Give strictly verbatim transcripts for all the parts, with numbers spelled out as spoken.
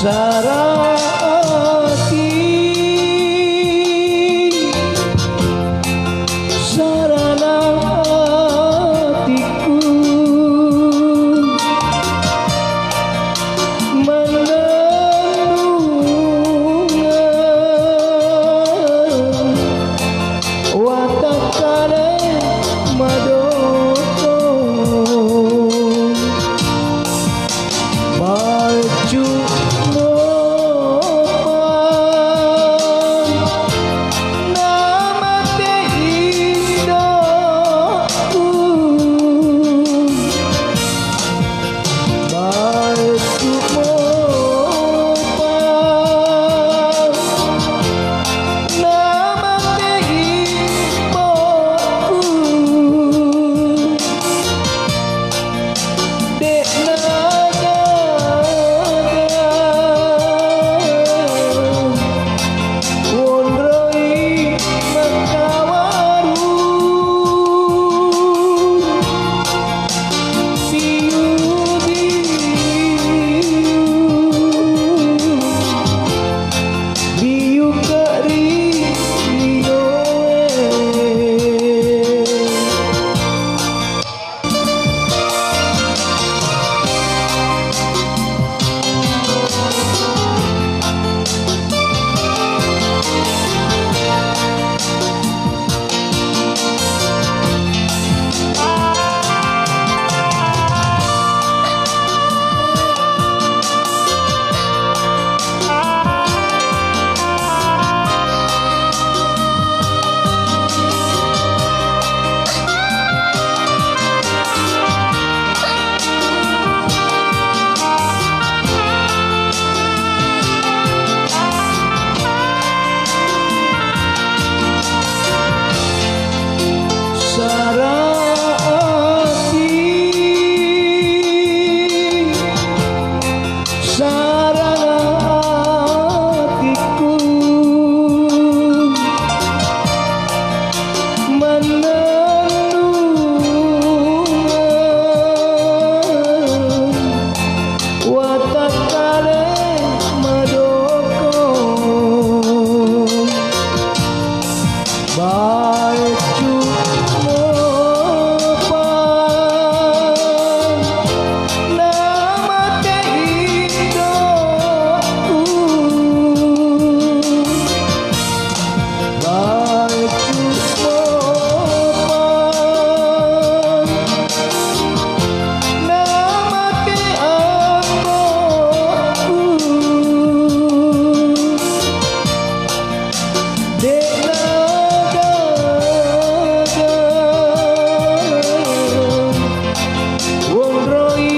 Sara ati, sarana atiku, mannennunga watakkale madoko. Baccu mopa namate indokku. Baccu mopa namate imbokku. De'na gaga wonroi makkawarung, biu-biu, biu ka ri linoe. Sara ati, sarana atiku, mannennunga watakkale madoko. Baccu mopa namate indokku. Baccu mopa namate ambo'ku. De'na gaga wonroi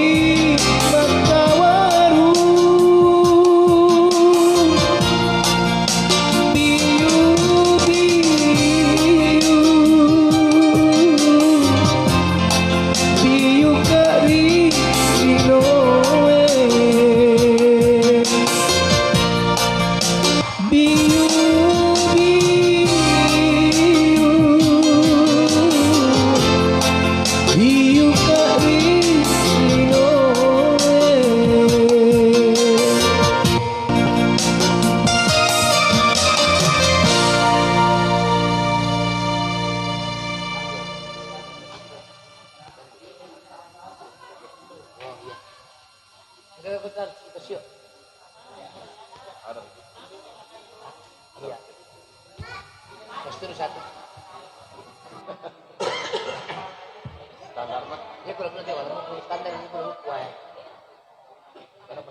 makkawarung, biu-biu, biu ka ri linoe. Biu, biu, biu ka ri linoe. Enggak, bentar, kita siap. Ada. Iya. Terus, terus satu. Standar, Pak. Ya, kalau belum, kalau belum standar ini belum kuat.